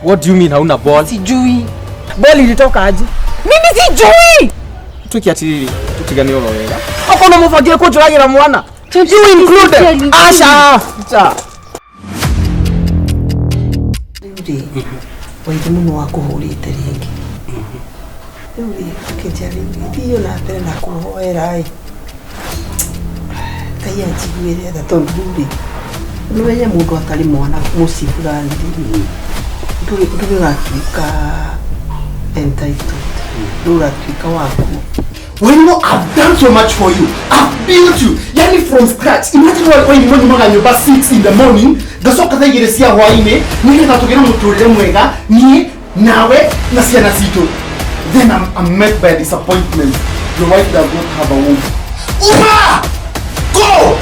What do you mean hauna ball? Sijui. Ball ilitoka aje? Mimi sijui. Tuki atiriri, tutigane oro wega. Okono mubangie kunjuragira mwana. You included. Asha. Acha. Rĩu rĩ, Wairimu nĩ wakũhũrĩte rĩngĩ. Rĩu rĩ, ũkĩnjĩra rĩu thiĩ na mbere na kũhoera ĩ. Ngai anjiguĩre tha tondũ rĩu rĩ, nĩũmenye mũndũ atarĩ mwana mũciĩ fulani rĩ, ndũrĩ ũratuĩka entitled, ndũrĩ ũratuĩka waku. Wairimu, I've done so much for you. I've built you. Yani from scratch. Imagine Wairimu nyumaga nyũmba 6 in the morning, ngacoka thaa igĩrĩ cia hwainĩ, nĩgetha tũgĩe na mũtũrĩre mwega, niĩ, nawe, na ciana citũ. Then I'm met by disappointment. Your wife does not have a womb. Uma! Go!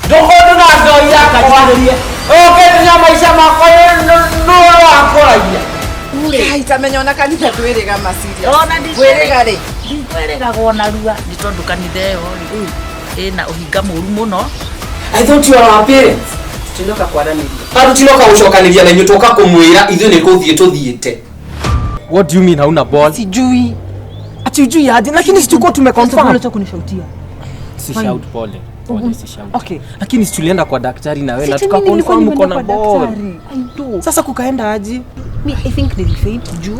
Ndokono na ndoia kajarĩrie. Ũkĩte na maica makwa no wakũragia. Itamenya ona kanitha twĩrĩga maciria. Ona Kwĩrĩga rĩ? Ndikwĩrĩgagwo narua nĩ tondũ kanitha ĩyo rĩ ĩna ũhinga mũru mũno. I thought you are our parents. Tinoka kwaranĩria. Bado tinoka gũcokanĩria na inyuĩ tũka kũmwĩra ithuĩ nĩ kũthiĩ tũthiĩte. What do you mean hauna ball? Sijui. Ati ujui aje lakini si tulikuwa tumeconfirm. Unataka kunishautia. Si shout pole. Pole si shout. Okay. Lakini si tulienda kwa daktari na wewe na Si ati mimi nilikuwa tukaconfirm uko nimeenda na kwa ball. daktari. I know. Sasa kukaenda aje? Me, I think nilifaint juu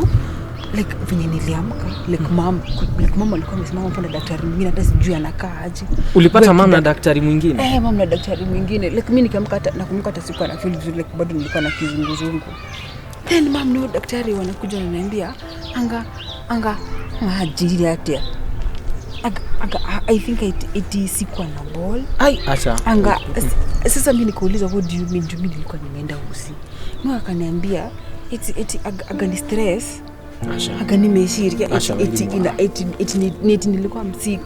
like venye niliamka like mom like mom alikuwa amesimama hapo na daktari mwingine hata sijui anakaa aje. Ulipata Like, mama na daktari mwingine? Eh, mom na daktari mwingine like mimi nikiamka hata nakumbuka hata sikuwa na feel vizuri like bado nilikuwa na kizunguzungu. Then mom na huyo daktari wanakuja wananiambia anga anga ngajiri atia. Anga, anga I think it sikuwa na ball. Ai, acha. Anga sasa mimi nikauliza what do you mean juu mimi nilikuwa nimeenda usi. Mimi akaniambia eti aga ni stress. Asha. Aga nimeshiria Asha, eti Wairimu. ina eti eti eti nilikuwa msik.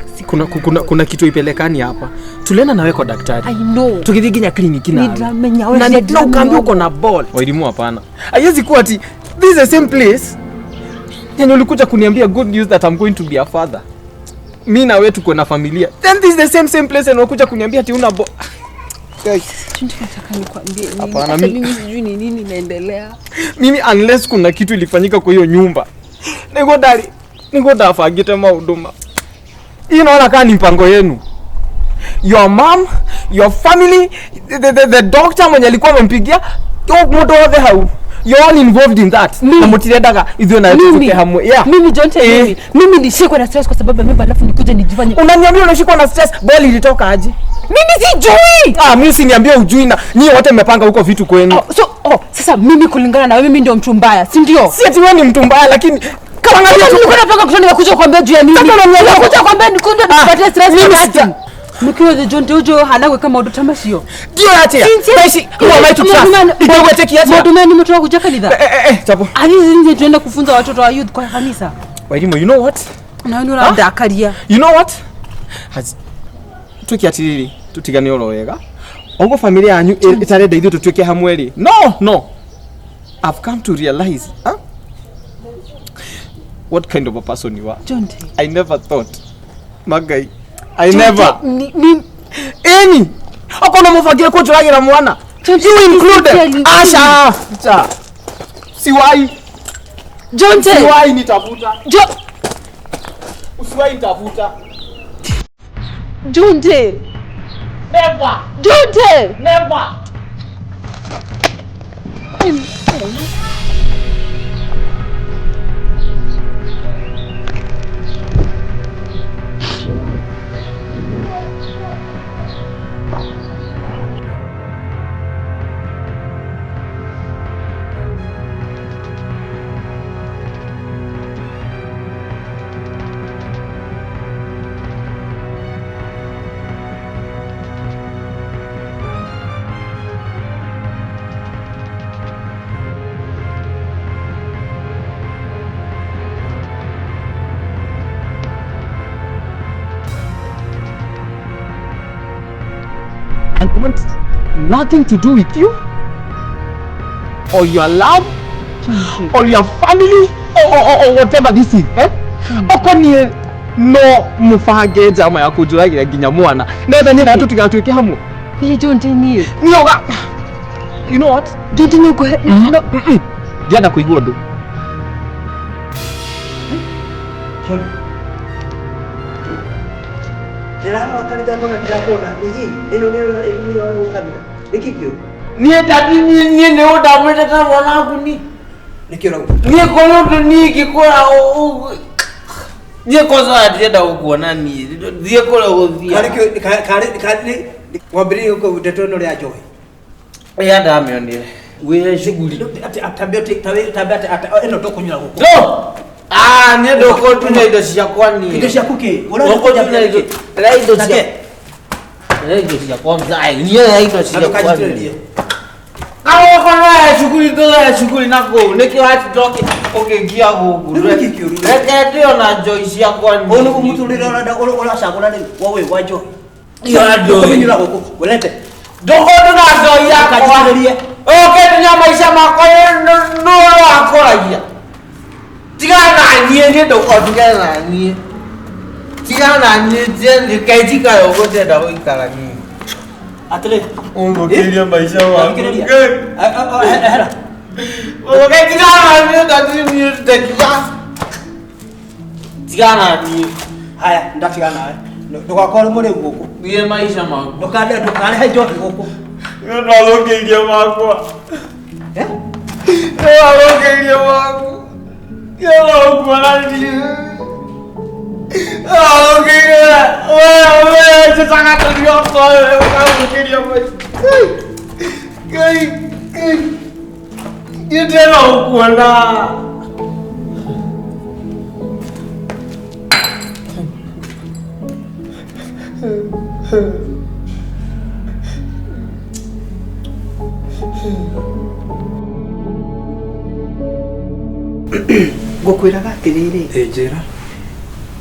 Kuna kitu ipelekani hapa. Tulienda nawe kwa daktari. I know. Tukithiĩ nginya kliniki nawe. Nidramenya we Na na ukaambia uko na ball. Wairimu hapana. Haiwezi kuwa ati this is the same place. Yenye ulikuja kuniambia good news that I'm going to be a father. Mi na wewe tuko na familia. Then this is the same place and unakuja kuniambia ati una ball. Guys, Nataka nikwambie nini? Hapana, Hata mimi sijui ni nini inaendelea. Mimi unless kuna kitu ilifanyika kwa hiyo nyumba. Niko ndari, niko ndabangĩte maũndũ ma. Hii naona kama ni mpango yenu. Your mom, your family, the doctor mwenye alikuwa amempigia, mũndũ wothe hau. You're all involved in that. Na mũtirendaga ithuĩ na tuke hamwe. Yeah. Mimi John Eh. mimi. Mimi nishikwe na stress kwa sababu ya mimba alafu nikuje nijifanye. Unaniambia unashikwa na stress, ball ilitoka aje? Mimi sijui. Ah, mimi usiniambie ujui na nyinyi wote mmepanga huko vitu kwenu. Oh, so oh, sasa mimi kulingana na wewe mimi ndio mtu mbaya, si ndio? Si ati wewe ni mtu mbaya lakini kama angalia tu Nilikuwa napanga kutoka nikakuja kuambia juu ya nini? Sasa unaniambia- Nilikuja kuambia nikuja nikupatie stress mimi kwa sija- nothing. Nikiwa the John Tejo hanagwe kama maũndũ ta macio. Ndio atia. Taishi, who am I to trust? Ndio atia. Maũndũ maya nĩ mũtũra kuja kanitha. Eh eh, chapo. Ani nje tuenda kufunza watoto wa youth kwa kanisa. Wairimu, you know what? Na wewe ũrandakaria. You know what? Has tuki atiriri, tutigane oro wega. Ogo familia yanyu itarenda ithuĩ tutuĩke hamwe rĩ. No, no. I've come to realize, huh? What kind of a person you are. John Te. I never thought. Magai. I never. Ni Eni. Okono mubangie kunjuragira mwana. John Te, You included. Asha. Acha. Siwai. John Te. Siwai nitafuta. Jo Usiwai nitafuta. John Te. Never, John Te. never. And want nothing to do with you or your love or your family or whatever this is, eh? Oko nie no mubange njama ya kunjuragira nginya mwana netha niĩ nawe tũtigatuĩke hamwe. Ni John Te ni. Nioga. You know what? Ndindi nĩ ngũhe no Ndienda kũigua ũndũ. Ndĩrarora kanitha ngona ndĩrakuona nĩkĩ ĩno nĩyo ĩro kanitha nĩkĩ kĩũru? Niĩ tati niĩ nĩ ũndamwĩte ta mwanangu ni. Nĩkĩ ũrauga? Niĩ korwo ũndũ niĩ ingĩkora niĩ kwanza ndirenda gũkuona niĩ thiĩ kũrĩa ũgũthiĩ. Karĩ karĩ karĩ wambĩrĩirie gũkũ ndeto ĩno rĩa njohi. Ĩya ndamĩonire wĩ shughuli. Tambe atĩ ĩno tũkũnyua gũkũ. No! Ah, niĩ ndũkũtunya indo ciakwa niĩ. Indo ciaku kĩ? Ndũkũtunya indo. Rĩa indo cia Nake? Rĩa indo ciakwa mzai. Niĩ rĩa indo Na ciakwa. ndũkanjitĩrĩrie. Arokorwo ya shughuli tũgaya shughuli na kũu nĩkĩo watinda ũkĩngia gũkũ. Rĩu nĩkĩ kĩũru? Reke ndĩo na njoi ciakwa niĩ. Ũyũ nĩguo mũtũrĩre ũrenda ũracagũra rĩu wa ũyũ wa njohi. Ya njohi. Tũkũmĩnyuĩra gũkũ. Ũrete. Ndũkũnduna njoi yakwa. Ndũkanjitĩrĩrie. Ũkĩndunya maica makwa nũ wakũragia. Tigana na niĩ niĩ ndũkondigane na niĩ. Tigana na niĩ reke njikare ũguo ndĩrenda gũikara niĩ. Atĩrĩ. Ũthũkĩirie maica maku. Thikĩrĩria. Ehera. Ũke tigana na niĩ ndati niĩ ndekia. Tigana na niĩ. Haya, ndatigana nawe. Ndũgakorwo mũrĩu gũkũ. Thiĩ maica maku. Ndũkarehe njohi gũkũ. Nĩ ndathũkĩirie makwa. Eh? Nĩ wathũkĩirie maku. Nĩ wakuona niĩ. Wathũkĩirie. We we njĩtaga tũthiĩ okoe ũkathũkĩria maica. Ngai Ngai. Niĩ ndĩrenda gũkuona. Ngũkwĩraga atĩrĩrĩ, Ĩ njĩra.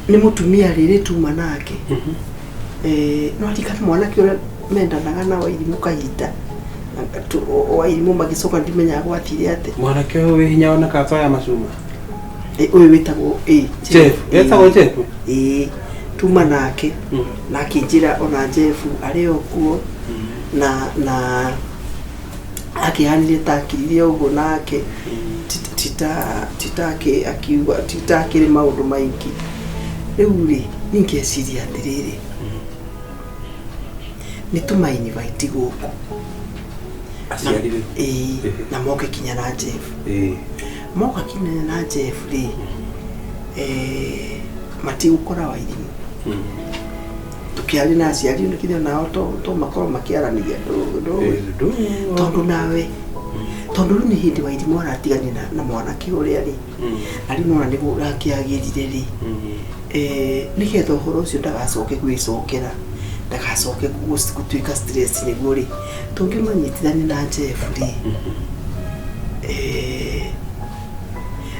nĩ mũtumia rĩrĩ tuma nake. No aririkana mwanake ũrĩa mendanaga na Wairimũ kahinda. Wairimũ magĩcoka ndimenyaga gwathire atĩa. Mwanake ũyũ wĩ hinya ona kata ya macuma. Ũyũ wĩtagwo Jeff. Etagwo Jeff. Ĩĩ, tuma nake na akĩnjĩra ona Jeff arĩ o kuo na akĩhanire ta akiririe ũguo nake tita akiuga tita akĩrĩ maũndũ maingĩ. Rĩu rĩ, niĩ ngeciria atĩrĩrĩ, nĩ tũmainvite gũkũ. Aciari rĩ. Ĩĩ, na moke kinya na Jeff. Ĩĩ. Moka kinya na Jeff rĩ, matigũkora Wairimũ. Tũkĩaria na aciari nĩkĩo nao to makorwo makĩaranĩria ndũ tondũ nawe tondũ rĩu nĩ hĩndĩ Wairimũ aratiganire na mwanake ũrĩa rĩ, na rĩu nĩwona nĩguo ũrakĩagĩrire rĩ, nĩgetha ũhoro ũcio ndagacoke gwĩcokera, ndagacoke gũtuĩka stress nĩguo rĩ, tũngĩmanyitithania na Jeff rĩ,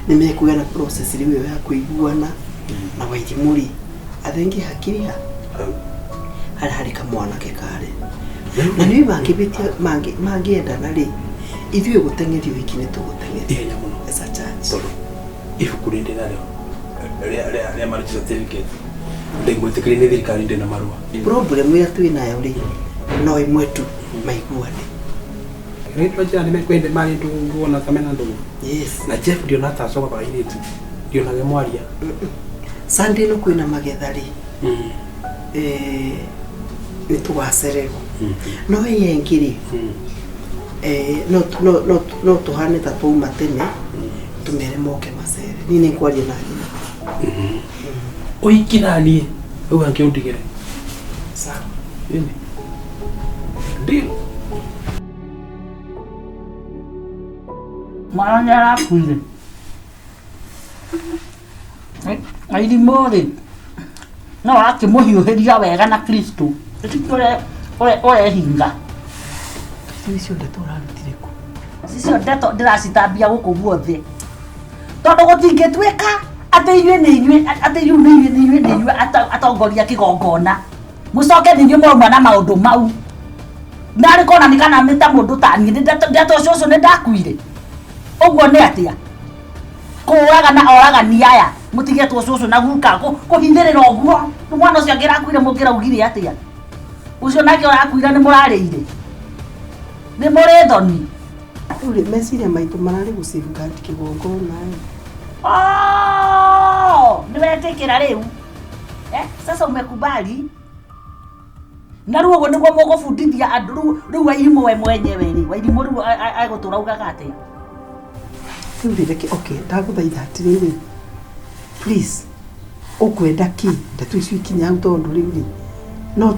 nĩ mekũgĩa na process rĩu ĩyo ya kũiguana na Wairimũ rĩ, athengie hakiri ha harĩa harĩ kamwanake karĩ. Na nĩ mangĩbĩtia mangĩendana rĩ, ithuĩ gũteng'erio wiki nĩ tũgũteng'erio. Ihenya mũno. As a church. Tondũ ibuku rĩrĩ narĩo rĩa marriage certificate ndĩmwĩtĩkĩrie nĩ thirikari ndĩna marũa. Problem ĩrĩa twĩ nayo rĩ, no ĩmwe tu, maiguane. Rĩtwa njĩra nĩ mekwende marĩ ndũgũ ona ta mena ndũgũ. Yes. Na Jeff ndiona ta acoka kwa airĩtu. Ndionage mwaria. Sunday ĩno kwĩna magetha rĩ, nĩ tũgacererwo. No ĩyo ĩngĩ rĩ, no tũhane ta twauma tene, tũmere moke macere. Niĩ nĩ ngwaria na nyina. Ũhiki na niĩ rĩu angĩ ũndigĩre. Sawa. Ĩni. Deal. Mwana nĩ arakuire. Wairimũ rĩ, no ũrakĩmũhiũhĩria wega na Kristo. Tĩtikĩ ũrehinga. Icio ndeto ũrarutire kũ? Icio ndeto ndĩracitambia gũkũ guothe. Tondũ gũtingĩtuĩka atĩ inyuĩ nĩ inyuĩ, atĩ inyuĩ nĩ inyuĩ nĩ inyuĩ nĩ inyuĩ atongoria kĩgongona. Mũcoke nĩ inyuĩ mwauma na maũndũ mau. Narĩ kona nĩ kana nĩ ta mũndũ ta niĩ, ndeto ũcio nĩ ndakuire. Ũguo nĩ atĩa? Kũũraga na oragani aya, mũtigetwo cũcũ na guka, kũhithĩrĩra ũguo. Mwana ũcio angĩrakuire mũngĩraugire atĩa? Ũcio nake ũrakuire nĩ mũrarĩire. Nĩ mũrĩ thoni. Rĩu rĩ, meciria maitũ mararĩ gũ safeguard kĩgongona ĩ. Oh, nĩwetĩkĩra rĩu eh, sasa umekubali na rĩu ũguo nĩguo mũgũbundithia andũ rĩu rĩu Wairimũ we mwenyewe rĩ Wairimũ rĩu agũtũra ugaga atĩa Rĩu rĩ, reke okay, ndagũthaitha atĩrĩrĩ, please ũkwenda kĩ ndeto icio ikinye hau tondũ rĩu rĩ no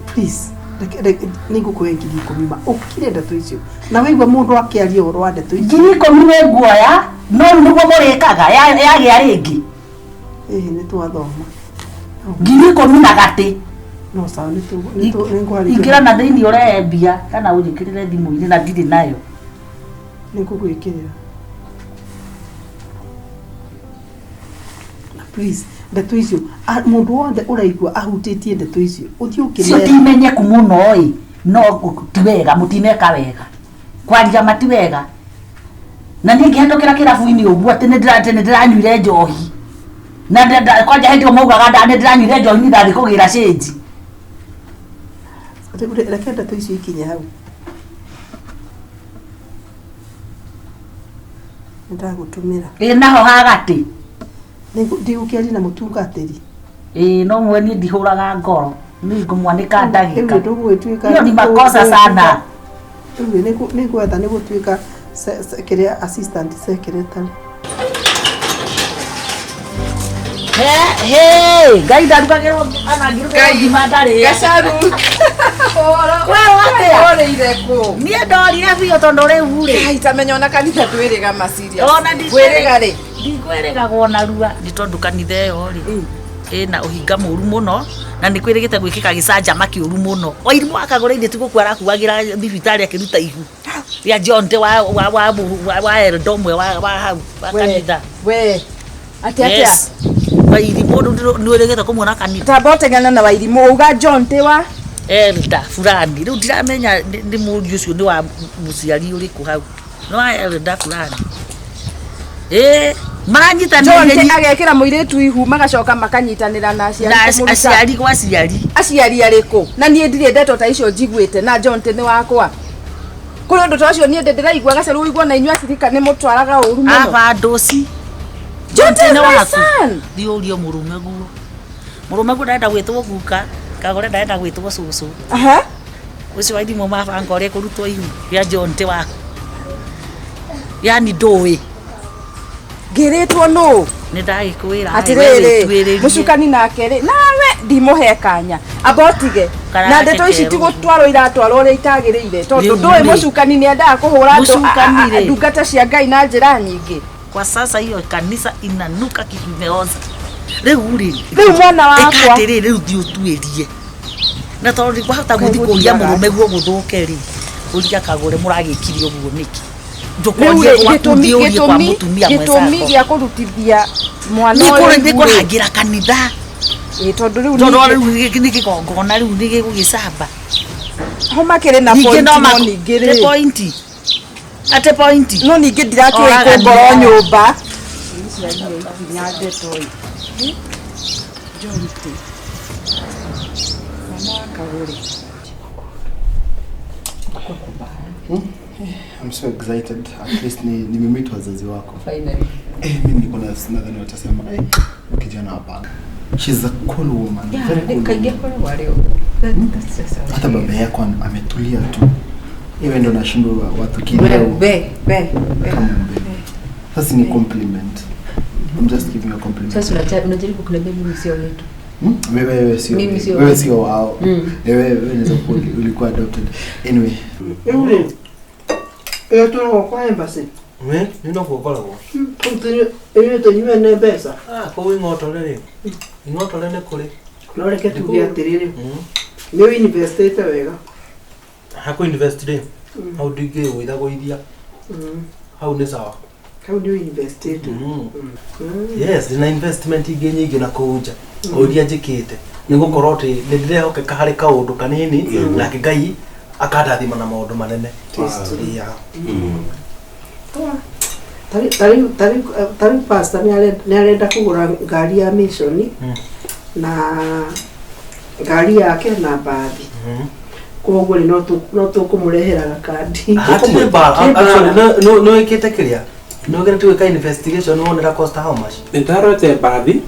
please reke reke nĩngũkũhe 10,000 ma ũkire ndeto icio na waigua mũndũ akĩaria ũhoro wa ndeto icio 10,000 nĩ nguoya no rĩu nĩguo mũrĩkaga yagĩa rĩngĩ ĩhĩ nĩ twathoma 10,000 na gatĩ no sawa nĩ nĩngwarĩria ingĩra na thĩinĩ ũrehe mbia kana ũnjĩkĩrĩre thimũ-inĩ na ndirĩ nayo nĩngũgwĩkĩrĩra na please ndeto icio mũndũ wothe ũraigua ahutĩtie ndeto icio ũthiĩ cio ũkĩmera timenyeku mũno ĩ no ti wega mũtineka wega kwaria mati wega na niĩ ngĩhetũkĩra kĩrabu-inĩ ũguo atĩ nĩ ndĩranyuire njohi na kwanja hĩndĩ ĩyo maugaga nĩ ndĩranyuire njohi niĩ ndathiĩ kũgĩra cĩnji Rĩu reke ndeto icio ikinye hau nĩndagũtũmĩra ĩ naho hagatĩ ndigũkĩaria na mũtungatĩri ĩ no mwe niĩ ndihũraga ngoro niĩ ngũmwanĩka ndagĩka Rĩu ndũgũgĩtuĩka hiyo ni makosa sana rĩu nĩngwetha nĩ gũtuĩka kĩrĩa assistant secretary He, Ngai ndarugagĩrwo ana ngĩrugĩrwo ngima ndarĩ Gacaru. Kwerwo atĩa? Ũrĩire kũ? Niĩ ndorire biũ tondũ rĩu rĩ Ngai tamenya ona kanitha ndwĩrĩga ma serious. Ona Kwĩrĩga rĩ? Ndikwĩrĩgagwo narua nĩ tondũ kanitha ĩyo rĩ ĩna ũhinga mũru mũno na nĩ kwĩrĩgĩte gwĩkĩka gĩcanjama kĩũru mũno Wairimũ akagũra-inĩ ti gũkua arakuagĩra thibitarĩ akĩruta ihu rĩa John Te wa wa wa wa wa elder ũmwe wa wa hau wa kanitha We. Atĩa atĩa? Yes. Wairimũ nĩ wĩrĩgĩte kũmuona kanitha Tamba ũteng'ana na Wairimũ uga John Te wa elder fulani rĩu ndiramenya nĩ mũriũ ũcio nĩ wa mũciari ũrĩkũ hau nĩ wa elder fulani ĩ John Te maranyitanĩire agekĩra mũirĩtu ihu magacoka makanyitanĩra na aciari na kũmũruta. aciari gwa aciari aciari arĩkũ na niĩ ndirĩ ndeto ta icio njiguĩte na John Te nĩ wakwa kũrĩ ũndũ ta ũcio niĩ ndĩ ndĩraigua gacaru ũigua na inyuĩ acirika nĩ mũtwaraga ũru mũno aba ndũci John Te is nĩ my waku son thiĩ ũrie mũrũme guo mũrũme guo ndarenda gwĩtwo guka kagũre ndarenda gwĩtwo cũcũ Aha. ũcio Wairimũ mabanga ũrĩa kũrutwo ihu rĩa John Te waku yani ndũĩ ngĩrĩtwo nũ nĩ ndagĩkwĩra atĩrĩrĩ mũcukani nake rĩ nawe ndimũhe kanya amba ũtige Karake na ndeto ici kerũ. ti gũtwarwo iratwarwo ũrĩa itagĩrĩire tondũ Rĩu ndũĩ rĩ. mũcukani nĩ endaga kũhũra andũ Mũcukani rĩ. ndungata cia Ngai na njĩra nyingĩ kwa sasa hiyo kanisa inanuka kimeoza rĩu rĩ Rĩu mwana wakwa. ĩka atĩrĩrĩ rĩu thiĩ ũtuĩrie na tondũ ndingĩhota gũthiĩ kũria mũrũme guo gũthũke rĩ ũria kagũre mũragĩkire ũguo nĩkĩ Rĩu ndũkorie rĩ, gwaku thiĩ ũrie kwa gĩtũmi mũtumia gĩtũmi mwenzako gĩa kũrutithia mwana ũyũ nĩ ihu rĩ, kũrangĩra kanitha ĩ, tondũ rĩu tondũ ningĩ- rĩu nĩ kĩgongona rĩu nĩ gĩgũgĩcamba ho makĩrĩ na Ningĩ point no no ningĩ te rĩ pointi ate pointi no ningĩ ndirakĩũĩ Oraga kũngorwo nĩ- nyũmba nginya ndeto ĩ John Te mwana wa Kagũre I'm so excited. At least ni nimemeet wazazi wako. finally Eh, mimi nilikuwa na nadhani watasema eh, kijana hapana. She's a cool woman. Very cool. kaingĩ woman. akoragwo arĩ ũguo That's just how Hata she baba is. yako ametulia tu. Iwe ndo nashindwa watu kileo. Be, be, be. Come on, babe. Sasa ni compliment. I'm just giving you a compliment. Sasa unajaribu kuniambia mimi sio wetu. Wewe wewe sio Mimi sio wewe wewe. sio wao. Wewe wewe unaweza kuwa ulikuwa adopted. Anyway, Rĩu rĩ ĩyo tũragwo kwa embassy We, nĩ noguo ngoragwo. Ithuĩ tũnyue mbeca Ah, kũu ing'otore rĩ. Ing'otore nĩ kũrĩ. no reke tuge atĩrĩrĩ nĩ ũinvestĩte wega Hakũ invest rĩ. Hau ndingĩgũithagũithia. Hau nĩ sawa. hau nĩ ũinvestĩte Yes, ndĩna investment ingĩ nyingĩ na kũu nja. O iria njĩkĩte. Nĩ gũkorwo atĩ nĩ ndĩrehokeka harĩ kaũndũ kanini nake Ngai akandathima na maũndũ manene. Yeah. Tarĩu pastor nĩ arenda kũgũra ngari ya mission na ngari yake na mbathi. Koguo rĩ no tũkũmũrehera gakandi. Hatirĩ mbara. Actually no ĩkĩte kĩrĩa. No gĩre tuweka investigation wone ra cost how much. Ndarorete mbathi.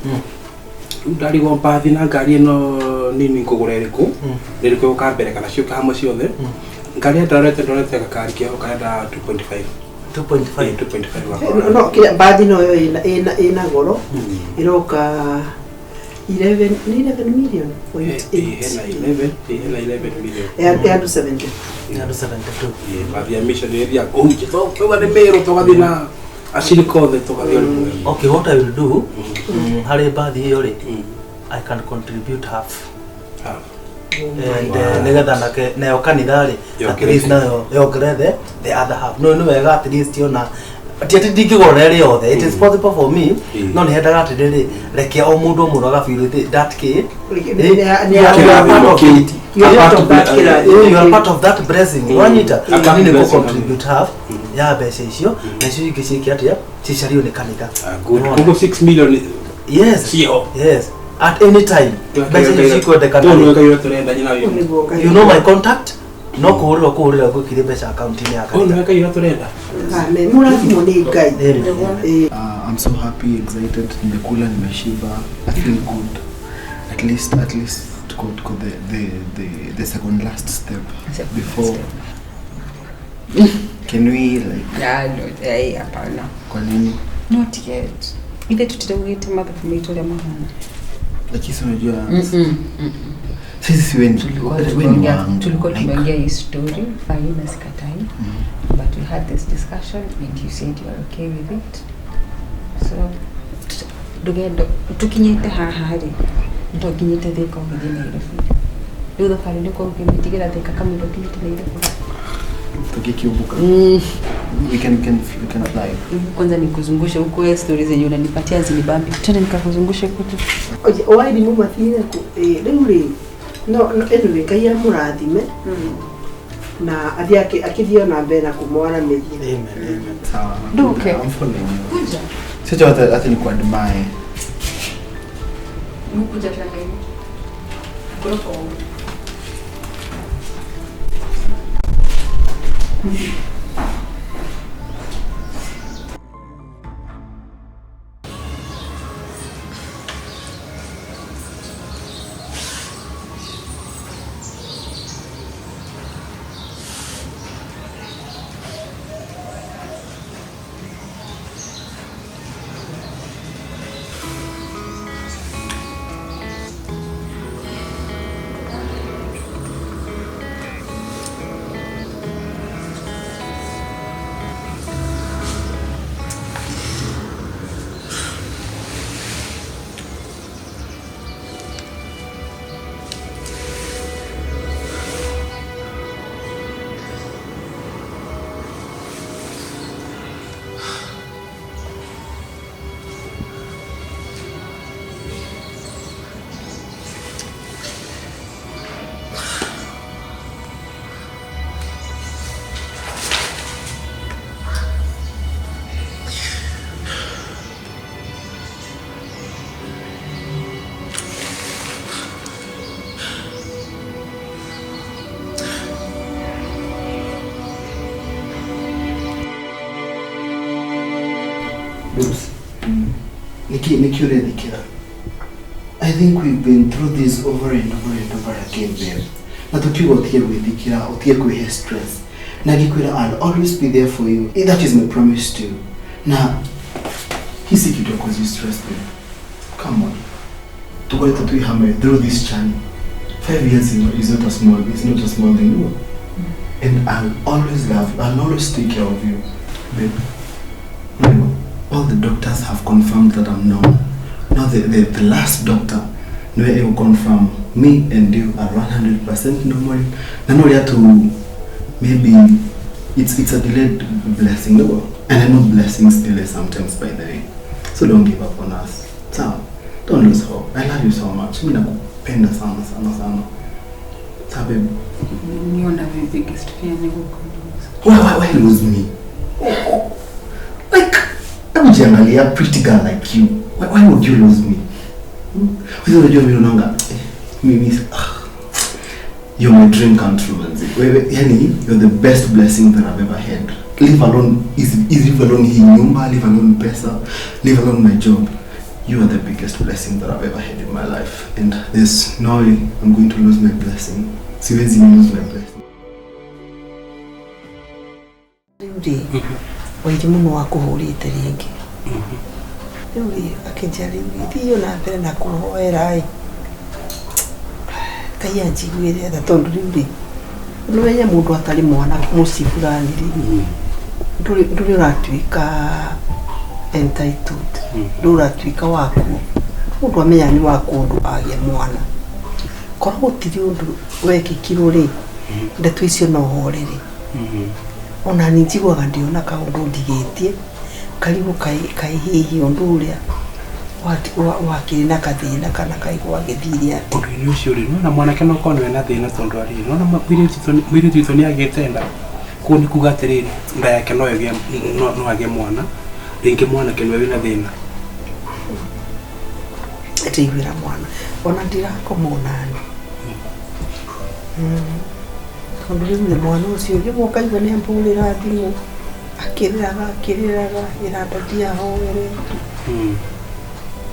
Ndarigwo mbathi na ngari ĩno nini ngũgũra ĩrĩkũ. Nĩrĩkũ ĩgũka mbere kana ciũka hamwe ciothe. Ngari ndarorete ndorete gakari keho karenda 2.5. 2.5 2.5. No kĩrĩa mbathi noyo ĩna goro. Ĩroka 11 million. Hena 11 million. Ya andu 70. Ya andu 72. Bathi ya mission ĩrĩa kũhunjia. Tũgathiĩ Meru tũgathiĩ na acirika othe tũgathiĩ. Okay, what I will do harĩ mbathi ĩyo rĩ, I can contribute half. And nigetha nake nayo kanitha rĩ at least nayo yongerere the other half. No nĩ wega at least ona ti atĩ ndingĩgũra ĩrĩ yothe. It is possible for me. No nĩ hendaga atĩrĩrĩ reke o mũndũ o mũndũ agafeel that kĩ you are part of that blessing. Wanyita ni nĩ contribute half ya mbeca icio na icio ingĩ ciĩke atĩa cicario nĩ kanitha. Koguo 6 million. Yes. Yes. At any time. Mbeca icio cikwendekana. You know my contact. No kũhũrĩrwo kũhũrĩra gwĩkire mbeca akaunti-inĩ ya kanitha. Amen. Mũrathimwo nĩ Ngai. I'm so happy, excited, nimekula, nimeshiba. I feel good. At least to go the second last step before. Can we like? Yeah, no, hapana. Kwa nini? Not yet. Ile tutawita mother from Italy mahana. Lakini si unajua. Sisi tulikuwa tumeongea hii story, fine na sikatai. But we had this discussion and you said you are okay with it. So ndugendo tukinyite haha ri ndokinyite thika ũgĩthiĩ Nairobi. Rĩu thabarĩ nĩ ũkĩmĩtigĩra Thika kamũira ũkinyĩte Nairobi. Tukikiumbuka. We can fly. Kwanza nikuzungushe huko wewe stories zenye unanipatia zinibambi. Twende nikakuzungushe huko tu. Oye ni mumathire ku rĩu rĩ no anyway Ngai amũrathime na athiĩ akĩthiĩ ona mbere na kũmwaramĩria. Amen. Amen. Sawa. Nduke. I'm following you. Kuja. Sio hata ni kuadmire. Mkuja tena hivi. Goroko. Babes, Nikira, I think we've been through this over and over and over again, babe. Na tukiwa utie gwithikira, utie kwihe stress. Na gikwira, I'll always be there for you. That is my promise to you. Na hisi kitu cause you stress, babe. Come on. Tukoreta tuihame through this journey. 5 years is not a small, it's not a small thing, no. And I'll always love you. I'll always take care of you, babe. No. All the doctors have confirmed that I'm normal. Now the last doctor will confirm me and you are 100% normal. Now we have to maybe it's a delayed blessing, no? And I know blessings delay sometimes, by the way. So don't give up on us. So don't lose hope. I love you so much. Mimi nakupenda sana sana sana. So babe. You're my biggest fear. Why lose me? Oh. Like, I'm generally a pretty girl like you. Why would you lose me? Mimi You're my dream come true, manzi. Wewe, yani, you're the best blessing that I've ever had. Leave alone is leave alone hii nyumba, leave alone pesa, leave alone my job. You are the biggest blessing that I've ever had in my life, and there's no way I'm going to lose my blessing. Siwezi lose my blessing. Rĩu rĩ, Wairimu nĩ wakũhũrĩte rĩngĩ. Rĩu rĩ, akĩnjĩra rĩu rĩ, thiĩ na mbere na kũhoera ĩ. Ngai anjiguĩre tha tondũ rĩu rĩ, nĩũmenye mũndũ atarĩ mwana mũciĩ fulani rĩ, ndũrĩ ũratuĩka entitled, ndũrĩ ũratuĩka waku. Mũndũ amenya nĩ waku ũndũ agĩa mwana. Korwo gũtirĩ ũndũ wekĩkirwo rĩ, ndeto icio no horere. Ona niĩ njiguaga ndĩona kaũndũ ndigĩtie, karigwo kaĩ hihi ũndũ ũrĩa wakĩrĩ na kathĩna kana kaĩ gwagĩthire atĩa. Ũndũ-inĩ ũcio rĩ, nĩwona mwanake no akorwo nĩwe na thĩna tondũ arĩ, nĩwona mũirĩtu witũ nĩagĩte nda, koguo nĩ kuga atĩrĩrĩ, nda yake no ĩgĩe no agĩe mwana, rĩngĩ mwanake nĩwe wĩna thĩna. Ndĩiguĩra mwana, ona ndirakoma onani. Tondũ rĩu nĩ mwana ũcio rĩmwe ũkaigua nĩ ambũrĩra thimũ, akĩrĩraga akĩrĩraga, ĩra ndadi ahoere.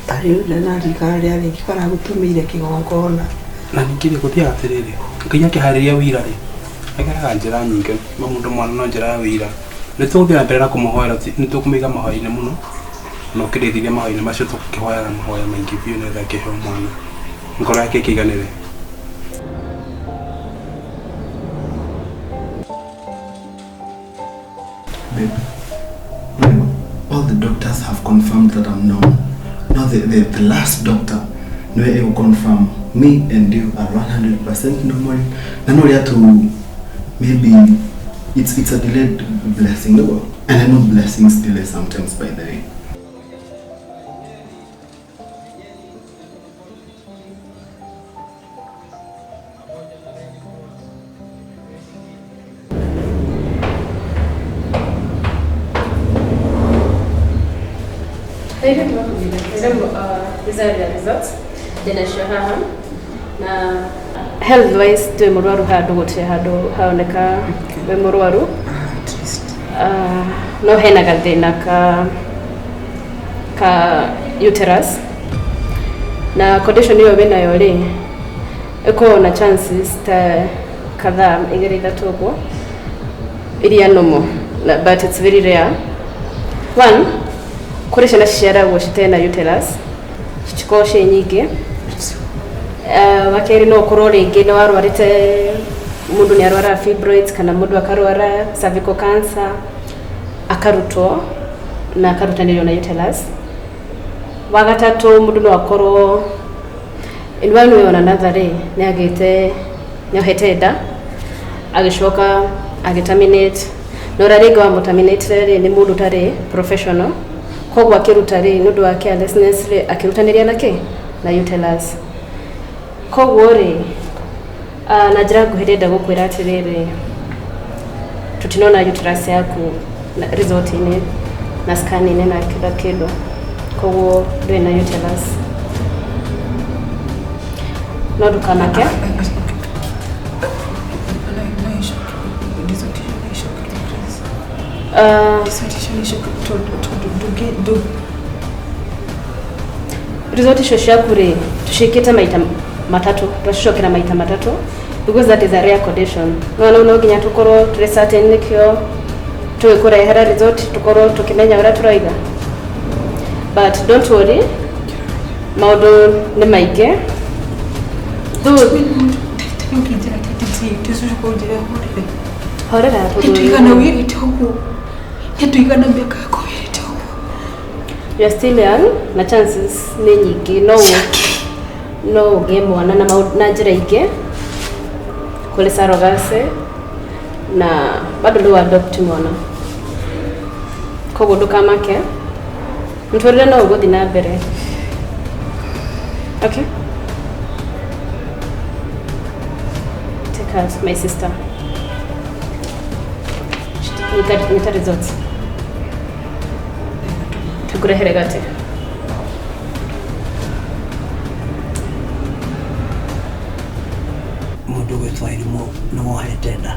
Ta rĩu naririkana rĩa rĩngĩ karagũtũmĩire kĩgongona. Na ningĩ rĩ, gũthiaga atĩrĩrĩ, Ngai akĩharĩria wĩira rĩ, ageraga njĩra nyingĩ, ma mũndũ mwana no njĩra ya wĩira. Nĩ tũgũthiĩ na mbere na kũmũhoera, nĩ tũkũmũiga mahoya-inĩ mũno, na ũkĩrĩthirie mahoya-inĩ macio tũkĩhoyaga mahoya maingĩ biũ nĩgetha akĩheo mwana, ngoro yake ĩkĩiganĩre. Babe, all the doctors have confirmed that I'm normal. Now the last doctor niwe able confirm me and you are 100% normal. Na no to maybe it's a delayed blessing, no? And I know blessings delay sometimes, by the way. These are the results. Ndĩnacio haha na health wise twĩ mũrwaru handũ gũtirĩ handũ haoneka wĩ mũrwaru. No hena gathĩna ka uterus na condition ĩyo wĩnayo rĩ, ĩkoragwo na chances ta kadhaa igĩrĩ ithatũ ũguo iria normal, but it's very rare. One, kũrĩ ciana ciciaragwo citarĩ na uterus, citikoragwo ciĩ nyingĩ. Wa kerĩ no ũkorwo rĩngĩ nĩ warwarĩte, mũndũ nĩ arwaraga fibroids kana mũndũ akarwara cervical cancer akarutwo na akarutanĩrio na uterus. Wa gatatũ mũndũ no akorwo in one way or another rĩ, nĩ nĩ ohete nda agĩcoka agĩterminate, na ũrĩa rĩngĩ wamũterminate rĩ nĩ mũndũ ũtarĩ professional, koguo akĩruta rĩ nĩ ũndũ wa carelessness rĩ akĩrutanĩria na kĩ na uterus. Koguo rĩ, na njĩra nguhĩ ndĩrenda gũkwĩra atĩrĩrĩ, tũtinona uterus yaku result-inĩ na scan-inĩ na kila kĩndũ, koguo ndũrĩ na uterus. No ndũkamake. Result icio ciaku rĩ tũciĩkĩte maita matatũ, twacicokera maita matatũ because that is a rare condition. No no nginya tũkorwo tũrĩ certain nĩkĩo tũgĩkũrehera result, tũkorwo tũkĩmenya ũrĩa tũroiga. But don't worry, maũndũ nĩ maingĩ. Horera tondũ you are still young na chances nĩ nyingĩ no ũgĩe mwana na na njĩra ingĩ kũrĩ surrogacy na bado no adopt mwana, koguo ndũkamake, mũtũrĩre no ũgũthiĩ na mbere. Okay, take heart, my sister. Nita results tũkũrehere gate. Mũndũ ũgwĩtwo Irimũ nĩ wohete nda.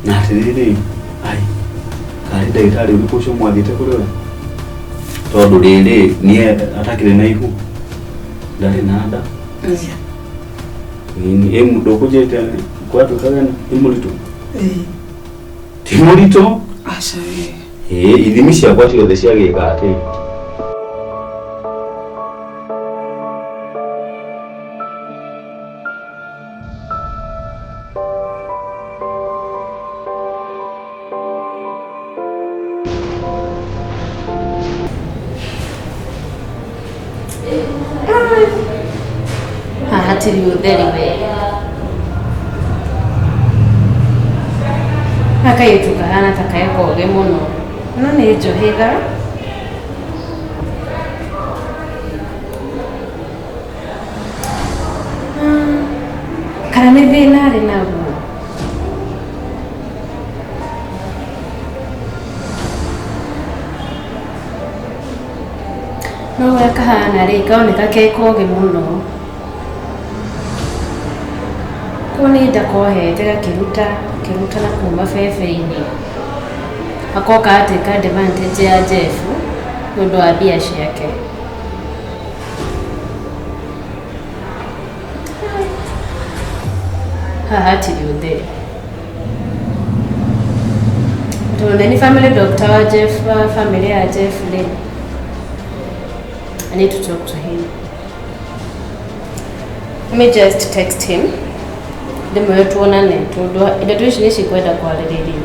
Na atĩrĩrĩ, ai, karĩ ndagĩtarĩ ũrĩkũ ũcio mwathiĩte kũrĩ we? Tondũ rĩrĩ, niĩ atakĩrĩ na ihu, ndarĩ na nda. Ĩĩ, ĩ ndũkũnjĩrĩte gwatuĩkaga nĩ mũritũ? Ti mũritũ? Aca we. Ĩĩ, ithimi ciakwa ciothe ciagĩka atĩ. Haha hatirĩ ũtheri we. Gaka kairĩtu kahana ta ke kogĩ mũno. No nĩ njũhĩga. Kana nĩ thĩna arĩ naguo? No ũrĩa kahana rĩ, karoneka ke kogĩ mũno. Koguo nĩ nda kohete gakĩruta, gakĩruta na kuma bebe-inĩ. Akoka atuĩka advantage ya Jeff nĩ ũndũ wa mbia ciake. Haha hatirĩ ũtheri. Tondũ nĩ family doctor wa Jeff, wa family ya Jeff rĩ, I need to talk to him. Let me just text him. Ndĩmwĩre tuonane tondũ ndeto ici nĩ cikwenda kwarĩrĩrio.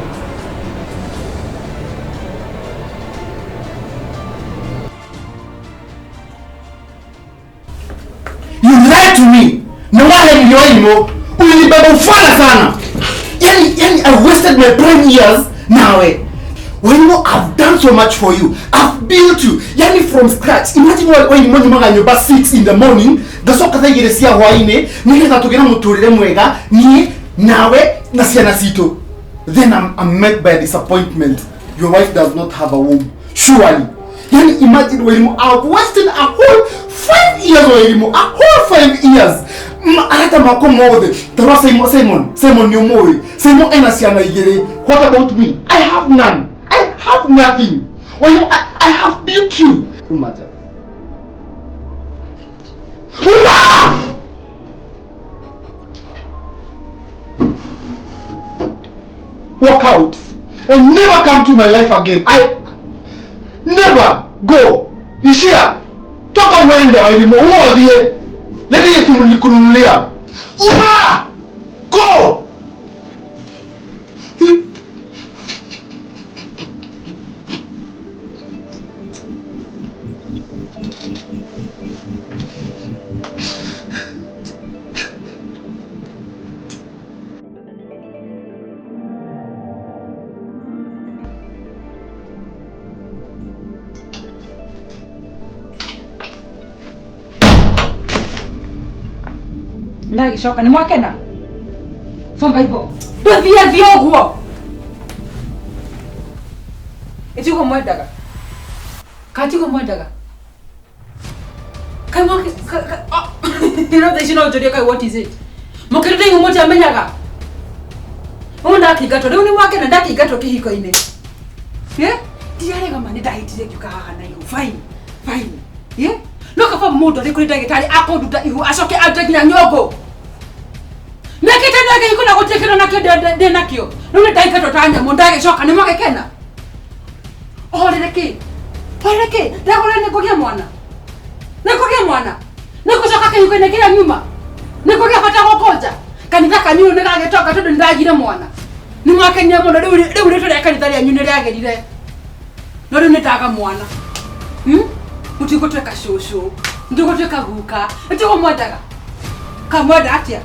You lied to me. Na wale nilioimo ulinibeba ufala sana. Yani I wasted my prime years nawe. Waimo, I've done so much for you. I've built you. Yani from scratch. Imagine waimo nyumaga nyumba 6 in the morning. Ngacoka thaa igĩrĩ cia hwainĩ nĩgetha tũgĩe na mũtũrĩre mwega niĩ nawe na ciana citũ. Then I'm met by disappointment. Your wife does not have a womb. Surely. Yani imagine Wairimu, I've wasted a whole 5 years Wairimu, a whole 5 years. Arata makwa mothe. Tarora Simon, Simon, Simon nĩ ũmũĩ. Simon ena ciana igĩrĩ. What about me? I have none. I have nothing. Wairimu, I have built you. Umaja. Uma! Walk out and never come to my life again. I never go. Ishia, toka uende Wairimu, uodhie. Leti yetu nilikununulia. Uma! Go! Ndagĩcoka nĩ mwakena songa ivo ndũthiĩ thiĩ ũguo ĩtiguo mwendaga ka tiguo mwendaga kai mwake no thaa ici no njũrie kai what is it mũkĩrĩte inyuĩ mũtiamenyaga ũũ ndakĩingatwo rĩu nĩ mwakena ndakĩingatwo kĩhiko-inĩ ndirarega ma nĩ ndahĩtire ngiũka haha na ihu fine fine no kaba mũndũ arĩ kũrĩ ndagĩtarĩ akũnduta ihu acoke andute nginya nyũngũ mekĩte ndage ihu na gũtirĩ kĩndũ nakĩo ndĩ nakĩo rĩu nĩ ndaingatwo ta nyamũ ndagĩcoka nĩ mwagĩkena ũhorere kĩ horere kĩ ndagũrĩre nĩ ngũgĩa mwana nĩ ngũgĩa mwana nĩ ngũcoka kĩhiko-inĩ kĩrĩa nyuma nĩ ngũgĩa bata gũkũnja kanitha kanyu nĩ gagĩtonga tondũ nĩ ndagire mwana nĩ mwakenire mũno rĩu rĩtwa rĩa kanitha rĩanyu nĩ rĩagĩrire no rĩu nĩ ndaga mwana mũtigũtuĩka cũcũ mũtigũtuĩka guka nĩtiguo mwendaga kamwenda atĩa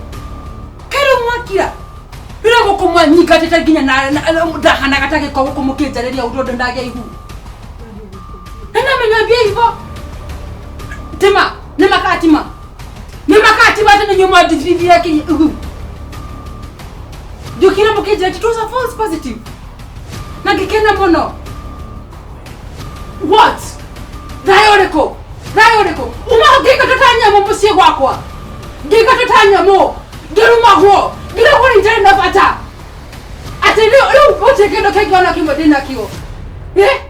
kaĩ rĩu mwakira rĩrĩa gũkũ mwanyingatĩte nginya ndahanaga ta gĩko gũkũ mũkĩnjarĩria ũndũ tondũ ndagĩa ihu na namenya mbia ivo tima nĩ makatima nĩ makatima atĩ nĩ inyuĩ mwandithithia ihu njũkire mũkĩnjĩra it was a false positive na ngĩkena mũno what thayũ ũrĩkũ thayũ ũrĩkũ uma ngĩingatwo ta nyamũ mũciĩ gwakwa ngĩingatwo ta nyamũ Ndĩrumagwo, ndĩragwo nĩ itarĩ na bata. Atĩ rĩu rĩu gũtirĩ kĩndũ kĩngĩ ona kĩmwe ndĩnakĩo. Eh?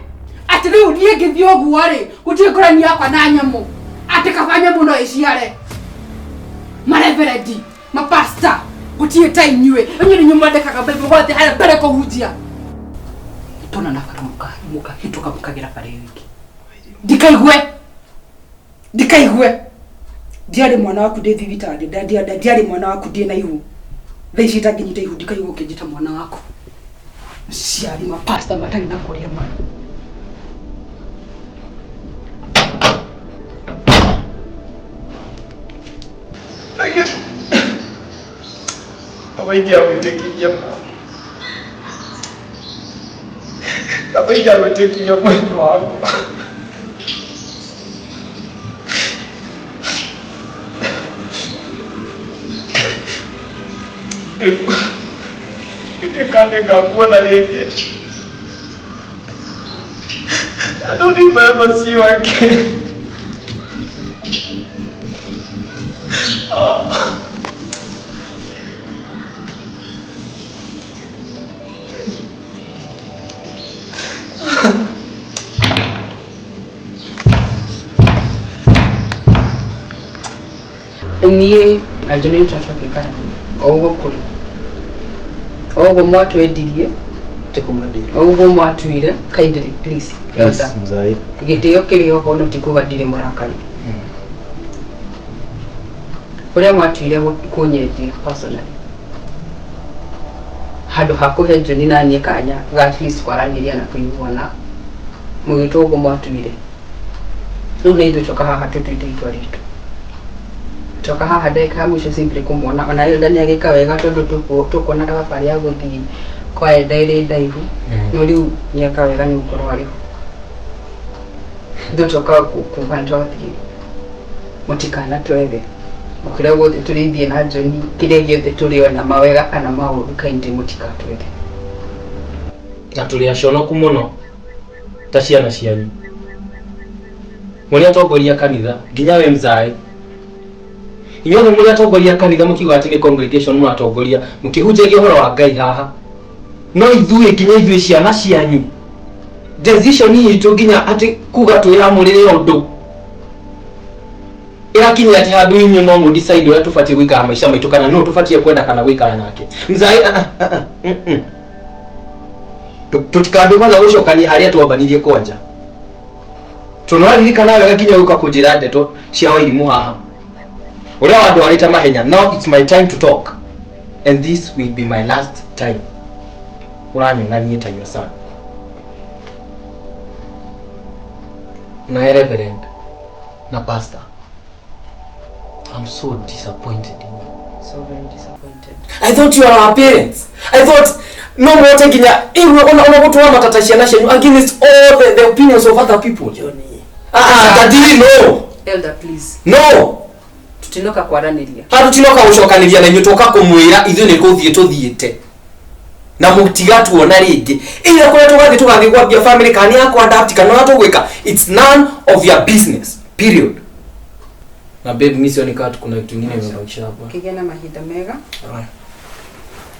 Atĩ rĩu niĩ ngĩthiĩ ũguo rĩ, gũtirĩ ngũrani yakwa na nyamũ. Atĩ kaba nyamũ no ĩciare. Mareverendi, mapasta, gũtirĩ ta inyuĩ. Inyuĩ nĩ inyuĩ mwandĩkaga Bible gwothe harĩa mbere kũhunjia. Tona na bara mũkahĩtũka mũkagera bara ĩyo ĩngĩ. Ndikaigue. Ndikaigue. Ndiarĩ mwana waku ndĩ thibitarĩ, ndiarĩ mwana waku ndĩ na ihu. Thaa ici itangĩnyita ihu ndikaigua ũkĩnjĩta mwana waku. Ciari mapasta matarĩ na kũrĩa marĩ. Abaingĩagwĩtĩkirie ma. Abaingĩagwĩtĩkirie mwendwa wakwa. Ndikane ngakuona rĩngĩ. I don't think I ever see you again. Niĩ na John nĩ tũracoka o ũguo kũrĩ o ũguo mwatwendirie o ũguo mwatuire kindly please. Yes, mzai. Gĩtĩo kĩrĩ oho no ti kuga ndirĩ mũrakaru. Ũrĩa mwatuire kũnyendia personally handũ ha kũhe John na niĩ kanya ga at least kwaranĩria na kũiguana, mũgĩtua ũguo mwatuire. Rĩu nĩ ithuĩ tũka haha tũtuĩte itua ritũ. Toka haha ndagĩka ya mũico simply kũmuona ona Elda nĩ agĩka wega tondũ tũkuonaga thabarĩ ya gũthiĩ kwa Elda ĩrĩ ndaihu, no rĩu nĩ eka wega nĩ gũkorwo arĩ ho. Ithuĩ tũka kuga nĩ twathiĩ, mũtikanatwethe kũrĩa guothe tũrĩthiĩ na John, kĩrĩa gĩothe tũrĩona mawega kana maũru, kindly mũtigatwethe. Na tũrĩ aconoku mũno ta ciana cianyu mũrĩ atongoria kanitha, nginya we mzae, inyuothe mũrĩ atongoria kanitha, mũkiuga atĩ nĩ congregation mũratongoria mũkĩhunjagia ũhoro wa Ngai haha, no ithuĩ nginya ithuĩ ciana cianyu decision itũ nginya atĩ kuga twĩyamũrĩre ũndũ ĩrakinya atĩ handũ inyuĩ no mũ decide ũrĩa tũbatiĩ gũikara maica maitũ kana nũ tũbatiĩ kwenda kana gũikara nake. Mzae, ah, ah, ah, Tũtikambie kwanza gũcokania harĩa twambanirie kwanja tondũ nĩwaririkana wega nginya gũka kũnjĩra ndeto cia Wairimũ haha ũrĩa wandwarĩte mahenya. Now it's my time to talk and this will be my last time. Ũranyona niĩ ta your son na reverend na pastor, I'm so disappointed in you. So very disappointed. I thought you are our parents. I thought no muote nginya iwe ona gũtwara matata ciana cianyu against all the opinions of other people. Johnny. Ah, ah, daddy, no. Elder, please. No. Tutinoka kwaranĩria. Handũ tinoka gũcokanĩria na inyuĩ, tũka kũmwĩra ithuĩ nĩ gũthiĩ tũthiĩte na mũtigatuona rĩngĩ. Ĩra kũrĩa tũgathiĩ, tũgathiĩ gwambia family kana nĩ yakwa adapt kana ũrĩa tũgwĩka, it's none of your business, period. Na babe, mi sioni kama kuna kitu kingine imebakisha hapa. Kĩgĩe na mahinda mega.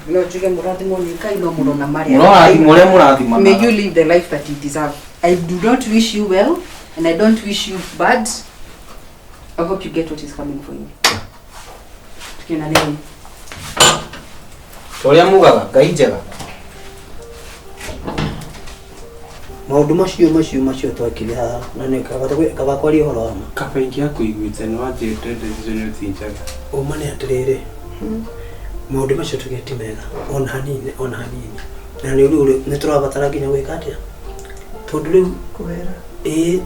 No njuge mũrathimwo nĩ Ngai no mũrona marĩa. Mũrathimwo ũrĩa mũrathimanaga. May you live the life that you deserve. I do not wish you well and I don't wish you bad. I hope you get what is coming for you. Tukionane. Ũrĩa mugaga Ngai njega. Maũndũ macio twakire haha na nĩ kaba kwaria ũhoro wa ma. Kaba ingĩakũiguĩte nĩ wanjĩrĩte decision ĩyo ti njega. Ũma nĩ atĩrĩrĩ, maũndũ macio tũgĩte ti mega ona hanini, ona hanini, na nĩ rĩu nĩ tũrabatara nginya gwĩka atĩa, tondũ rĩu ĩĩ,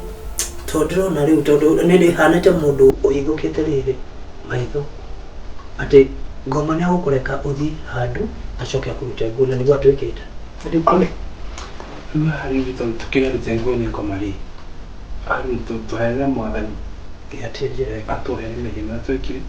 tondũ ndĩrona rĩu, tondũ nĩ ndĩhana ta mũndũ ũhingũkĩte rĩrĩ maitho atĩ ngoma nĩ agũkũreka ũthiĩ handũ acoke akũrute nguo, na nĩguo atwĩkĩte. Rĩu haha rĩu tondũ tũkĩgarũte nguo nĩ ngoma rĩ, rĩu tũherere mwathani hatirĩ njĩra ĩngĩ. Atũhere mehia marĩa twĩkire.